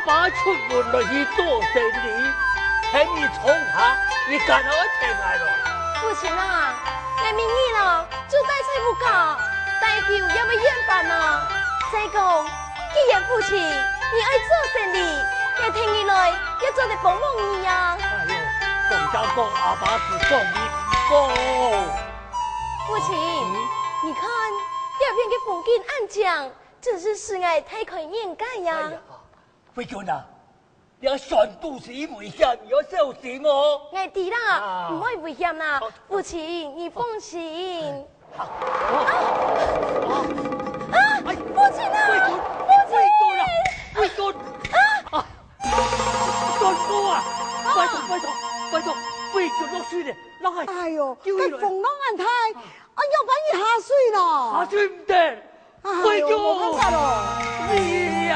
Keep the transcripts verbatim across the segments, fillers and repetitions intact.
爸出門來去做生理，喊你坐下，你敢愛聽𠊎咯？父親啊，𠊎明日咯，就戴在屋下，戴久也會厭煩啊。再講，既然父親你愛做生理，𠊎聽起來也做得幫忙你啊。哎喲，講到講阿爸是講你毋好。父親，嗯？你看，這片个風景恁靚，真是使𠊎大開眼界呀。哎呀，慧君啊，這山肚係危險，你愛小心哦。𠊎知啦，啊。毋會危險啦，哦。父親，你放心。啊，哦，哦，啊，哎，父親啊，慧君，父親！慧君啊，慧君！啊！啊，山哥啊，拜託，拜託，拜託，慧君落水咧，讓𠊎，哎喲，救起來。該風浪恁大，啊。哎喲，萬一下水咯。下水毋得。 哎喲，慧君！無辦法咯。你呀！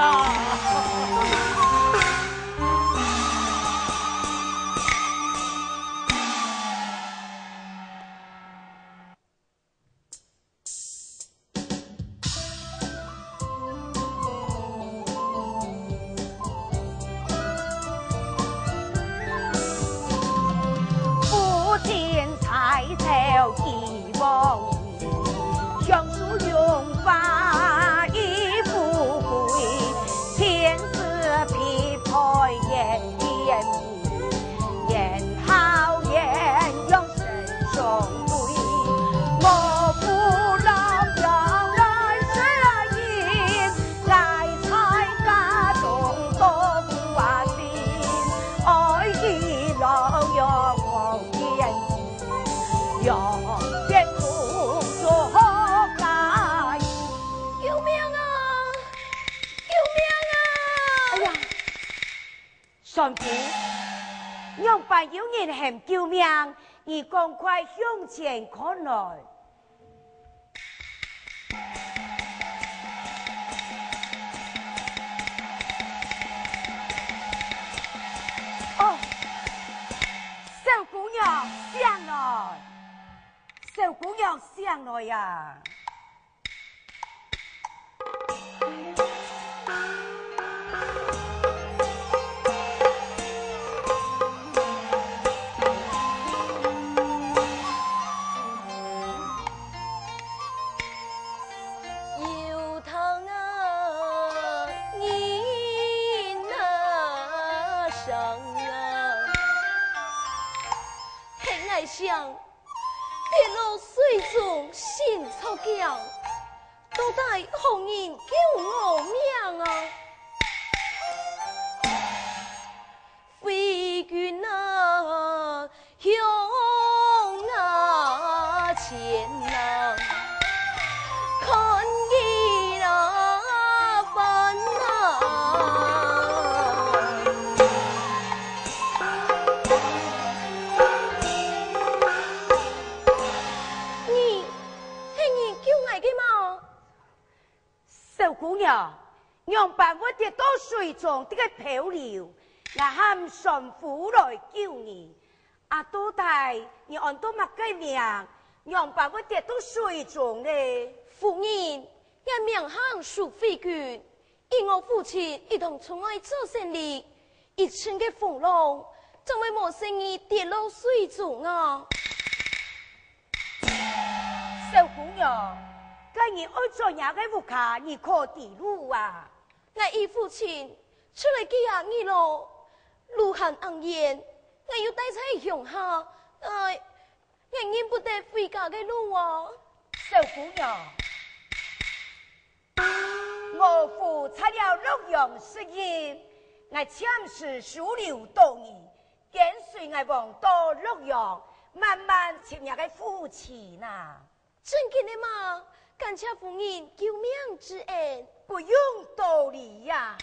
救命啊！救命啊！哎呀！ 山姑，仰般有人喊救命？你趕快向前看來。哦，小姑娘醒來，小姑娘醒來呀！ 有聽啊，人啊，聲啊，喊𠊎聲，跌落水中心著驚，到底何人救我命啊？慧君啊，向啊前啊，看伊那般啊。你，係你救𠊎个無？ 小姑娘，仰般會跌到水中，在該漂流？𠊎喊船夫來救你。啊，到底你安到麼个名？仰般會跌到水中呢？夫人，𠊎名喊蘇慧君，因我父親一同出外做生理，一陣个風浪，正會無細義跌落水中啊！ 小姑娘，該你愛轉若个屋下，你可知路啊？𠊎个父親出來幾下日咯，路還恁遠，𠊎又戴在鄉下，哎，𠊎認不得回家个路啊！小姑娘，我府拆了洛陽十縣，𠊎暫時收留到你， 跟隨𠊎王到洛陽，慢慢尋若个夫妻哪。真个呢嘛？感謝夫人救命之恩。不用多禮呀。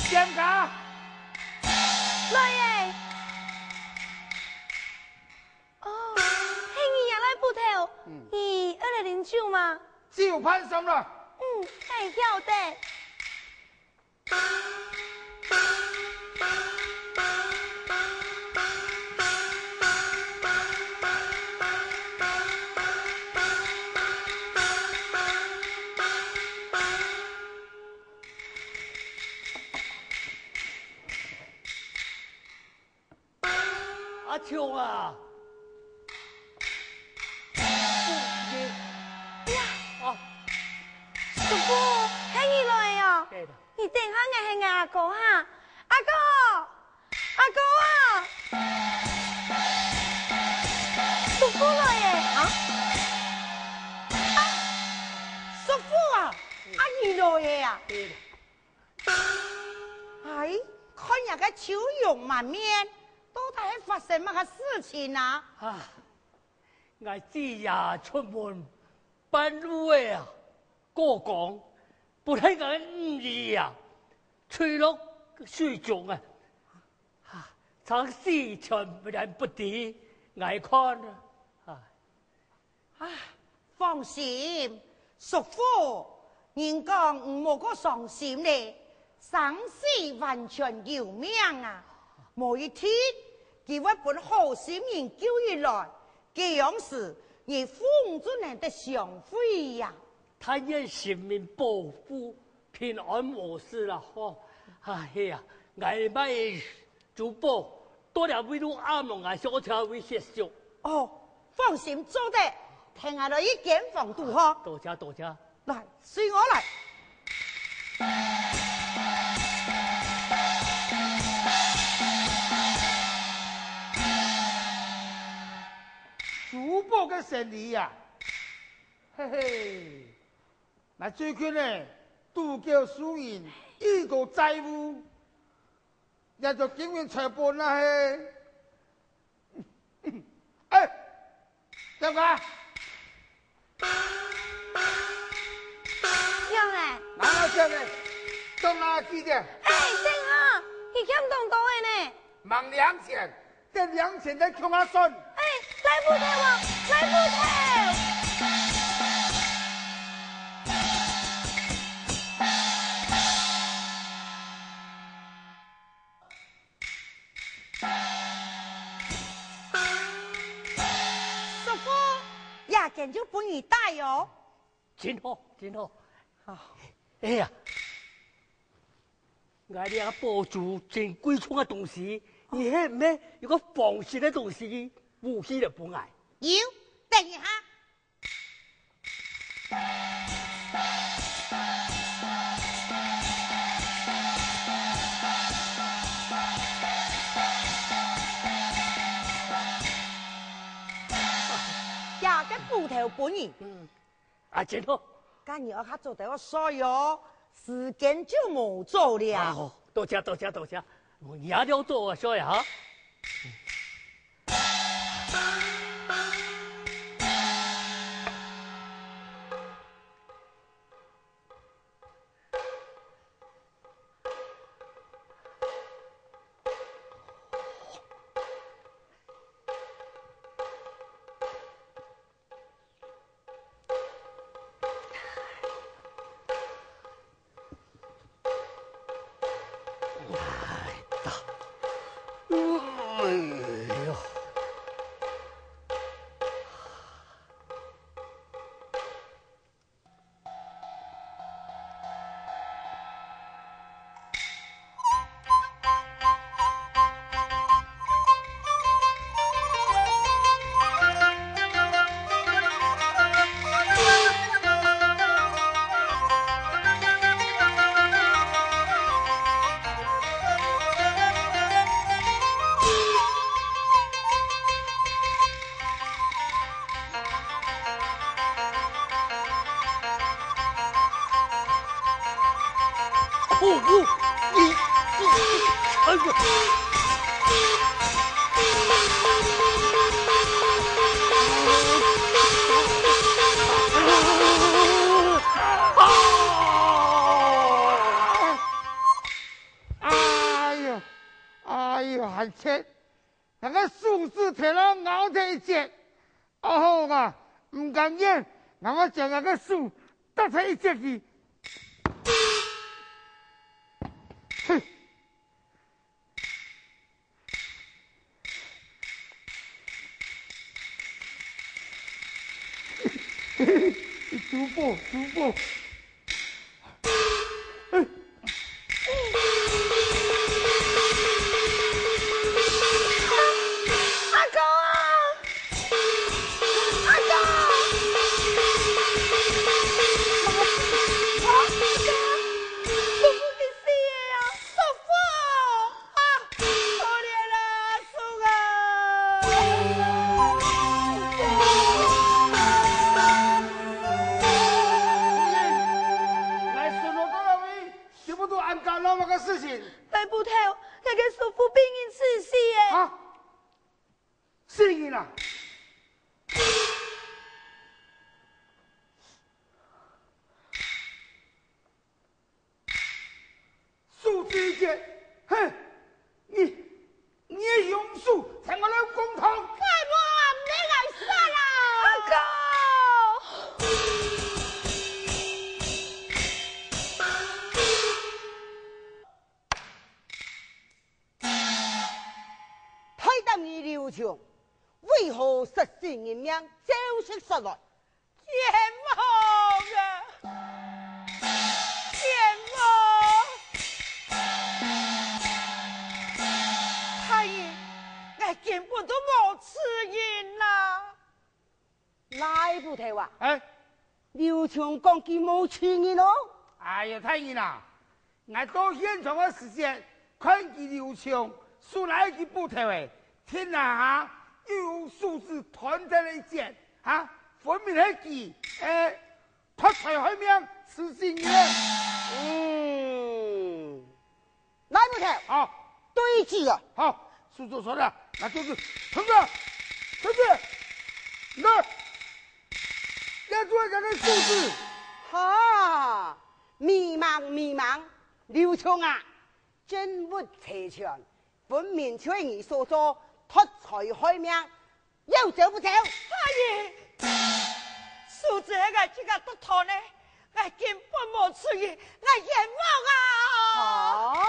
店家，來耶！哦，係你啊，賴捕頭，嗯。你愛來啉酒嗎？酒盤上來。嗯，𠊎曉得。 阿秋啊！哎呀！啊！叔父，係你來哦！對了。你等下𠊎喊𠊎阿哥哈！阿哥！阿哥啊！叔父來耶！啊？啊！叔父啊！啊，你來耶啊！對了。 哎，看這个愁容滿面，到底係發生麼个事情啊？啊，𠊎子爺出門半路仔啊，過江，分𠊎个女兒啊，墜落水中啊，啊，慘死全然不知，𠊎看啊，啊， 啊，放心，叔父，人講你莫過傷心咧，生死完全有命啊！某一日，佢會分好心人救起來，該樣時，你父子正得相會呀。但願神明保護，平安無事啦，吼。哎呀，𠊎買 珠寶，到這位路暗哦，𠊎小姐會歇宿。哦，放心做得，跈𠊎來去間房肚吼。多謝，多謝。來，隨我來。珠寶个生理啊，嘿嘿，𠊎最近呢，堵著數銀，一個債務， 也就金銀財寶那係。哎，店家，仰仔？拿拿這个，送拿幾个？哎，等下，佢欠當多个呢。吂領錢，等領錢再共下算。哎，賴捕頭啊，賴捕頭！ 叔父，這件就分你戴哦。真好，真好。啊。哎呀，𠊎這寶珠真貴重个東西，你係毋係有個防身个東西，武器來分𠊎？有，等一下。 這个斧頭分你。嗯，啊，真好。該你愛較早兜睡哦，時間就無早了。啊，好，多謝，多謝，多謝。你也了早睡啊？ 哎呀，哎呦。哦，哦，你，你，哎呀！啊！還切，𠊎个手指頭啊拗忒一節。哦吼啊，毋甘願，𠊎愛將𠊎个手剁忒一節去。哼！ 珠寶，珠寶。阿公啊！阿公！啊，阿公！叔父去死了啊！叔父！啊，可憐啊，叔啊！大人，𠊎巡邏到哪位，全部都恁搞鬧猛个事情。大部頭，𠊎个叔父被人刺死了。啊？死人啊？ 手指一節，哼！你，你个兇手，同𠊎來公堂！大伯啊，毋免𠊎殺啦！阿公！大膽个劉松，為何失身人命，招式說來？ 冤枉啊！冤枉！大人，𠊎根本都無刺人啦！大部頭啊！哎，劉松講佢無刺人哦。哎呀，大人啊， 𠊎到現場个時節，看佢劉松手拿一支斧頭仔，天啊哈，又用手指斷忒了一節，哈，分明係佢，欸，脫財害命，刺死人了。嗯，大部頭，好，對質啊。好，手指斷了，拿刀子，同志，同志，來，拿出來，拿出來手指。哈，迷茫，迷茫，劉松啊， 證物齊全，分明就係你所做，脫財害命，要走不走？大人，手指係𠊎自家剁斷个，𠊎根本無刺人，𠊎冤枉啊！啊？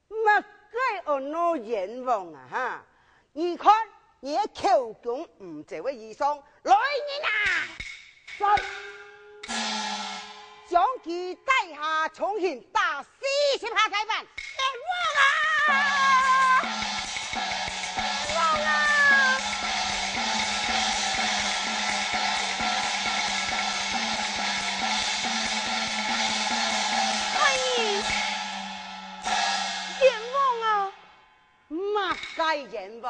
麼个安到冤枉啊哈？ 你看，你个口供毋走个醫生，來人啊！在！將佢帶下重刑打四十下才還。冤枉啊！冤枉啊！哎，冤枉啊！ 麼个冤枉？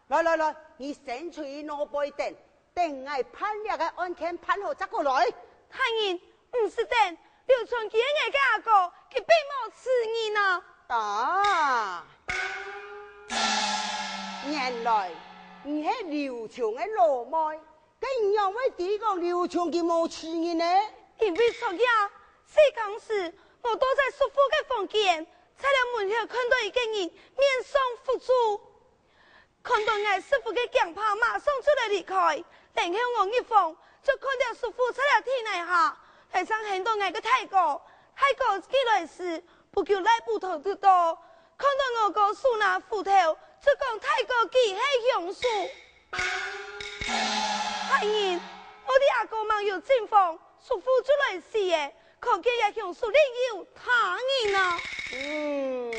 來來來，你先出去外背等，等𠊎辦這个案件辦好正過來。大人，毋使等，劉松佢係𠊎个阿哥，佢並無刺人啊！啊！原來你係劉松个老妹，該你仰會知講劉松佢無刺人呢？因為昨夜四更時，我到在叔父个房間， 在了門口看到一個人面上覆住，看到𠊎叔父个驚怕，馬上就來離開。然後我入房，就看到叔父在了地泥下，泥上喊到𠊎个大哥。大哥佢來時，不久大部頭就到，看到我哥手拿斧頭，就講大哥佢係兇手。大人，𠊎兜阿哥吂有進房，叔父就來死了。 可見這兇手另有他人啊！嗯，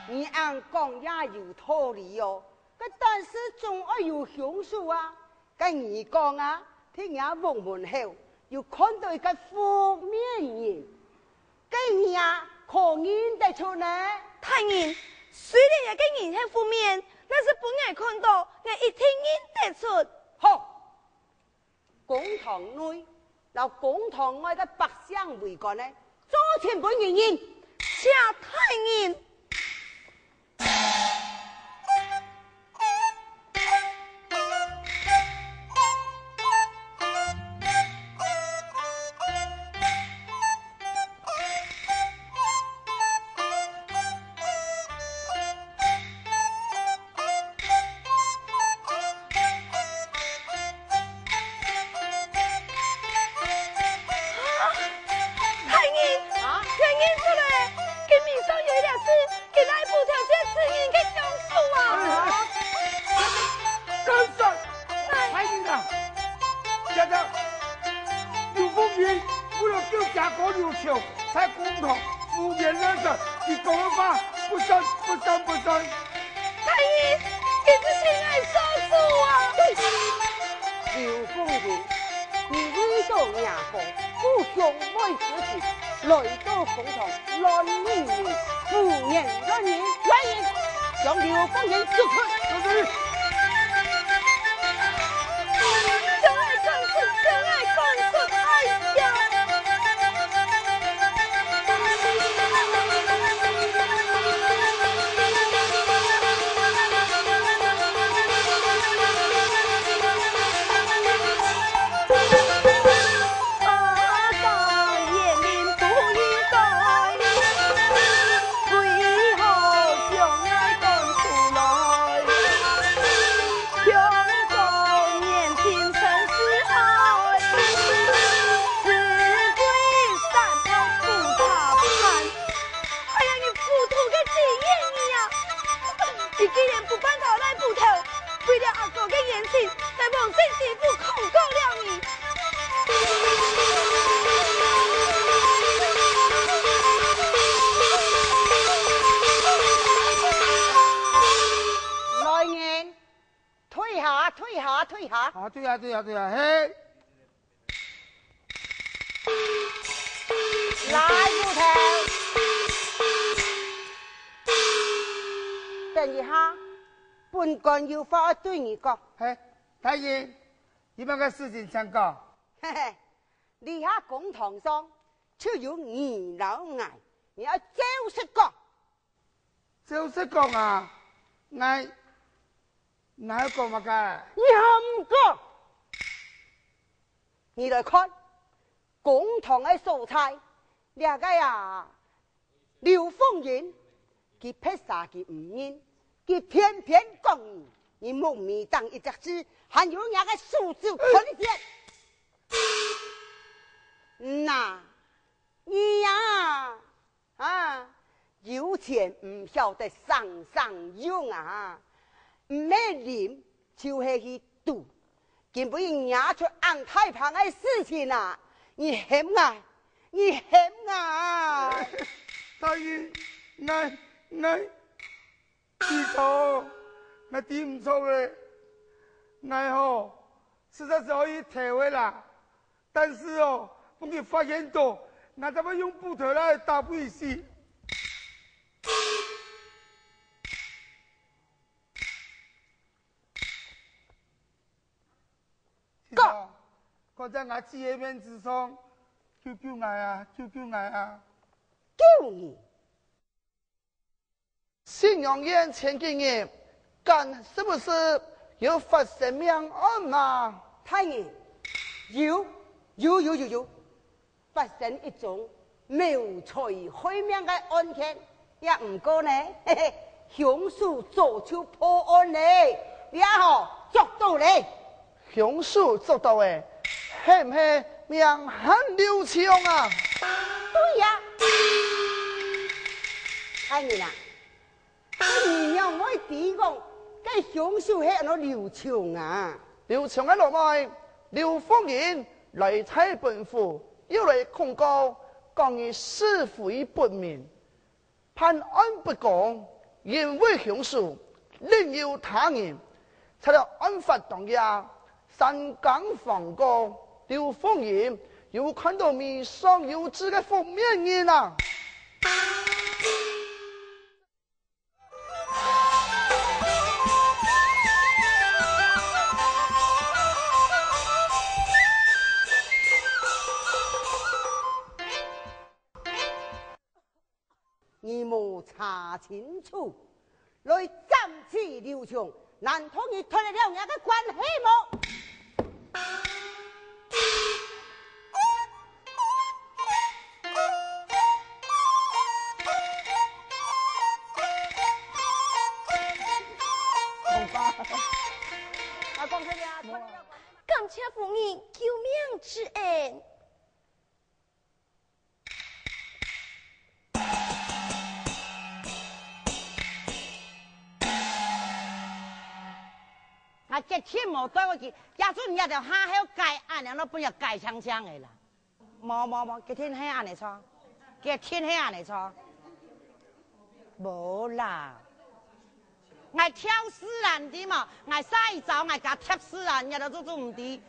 你恁講也有道理哦。該但是總愛有兇手啊。該你講啊，在若屋門口有看到一個覆面人，該你啊可認得出呢？大人，雖然這個人係覆面，但是分𠊎看到，𠊎一定認得出。好， 公堂內摎公堂外个百姓圍觀呢，做全部人認。謝大人。公堂，胡言亂語，佢講个話不算，不算，不算。大人，你這是愛殺死我啊！劉鳳英，你為著若个不祥个事情，來到公堂亂語言，胡言亂語，來人，將劉鳳英捉出！ 將愛趕出，將愛趕出！哎呀！哎呀，你糊塗个死人啊！你竟然不半頭來補頭，為了阿哥个冤情，來往生師傅控告了你！來人，退下，退下，退下！啊，對啊，對啊，對啊，嘿！來，斧頭！等一下，本官有話愛對你講。嘿，大人，有麼个事情請講？嘿嘿，這下公堂上就有你摎𠊎，你愛照實講。照實講啊，𠊎，𠊎愛講麼个？你還毋講？你來看，公堂个所在，這个啊， 劉鳳英，佢別儕佢毋認，佢偏偏講你，你目眉頂一隻痣，還有若个手指斷一截。嗯啊，你啊，啊，有錢毋曉得省省用啊，毋係啉，就係去賭。 今晡日惹出恁大棚个事情啊！你喊𠊎，你喊𠊎！大人，𠊎，𠊎知錯，𠊎知毋著咧。𠊎吼，實在係愛去偷个啦。但是哦，分佢發現著，𠊎正會用斧頭來打分佢死。 講！看在𠊎姊个面子上，救救𠊎啊，救救𠊎啊！救你！新陽縣前幾日，敢係毋係有發生命案嘛？大人，有，有，有，有，有。 發生一宗謀財害命个案件，也毋過呢，嘿嘿，兇手早就破案咧，這下吼，捉著咧。兇手捉著咧，係毋係名喊劉松啊？對呀。大人啊， 你仰會知講，該兇手係安到劉松啊？劉松个老妹，劉鳳英來在本府，又來控告，講你是非不明，辦案不公，因為兇手另有他人，在了案發當夜，三更放過，劉鳳英又看著眉上有痣个覆面人啊！ 你無查清楚，來斬死劉松，難道你脫得了𠊎个關係無？ 感謝夫人救命之恩。 𠊎決定無對佢去，這陣這條下後改恁樣，都分佢改淨淨个啦。無無無，決定係恁樣做。个天黑暗个錯。無啦，𠊎挑事啊，你知無？𠊎下一招，𠊎甲貼事啊，你都做做毋知。你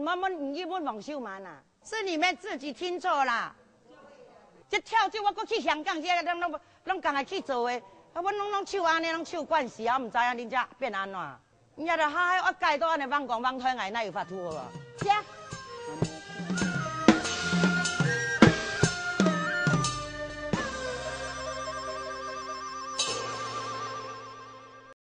問問，你問黃秀滿啊，是你們自己聽錯啦。這跳就我過去香港，這攏攏攏講愛去做个，啊，我攏攏就安尼，攏就慣勢啊，毋知影人家變安怎。人家都還愛改到安尼，忘光忘台，𠊎哪有法度好啊？是啊。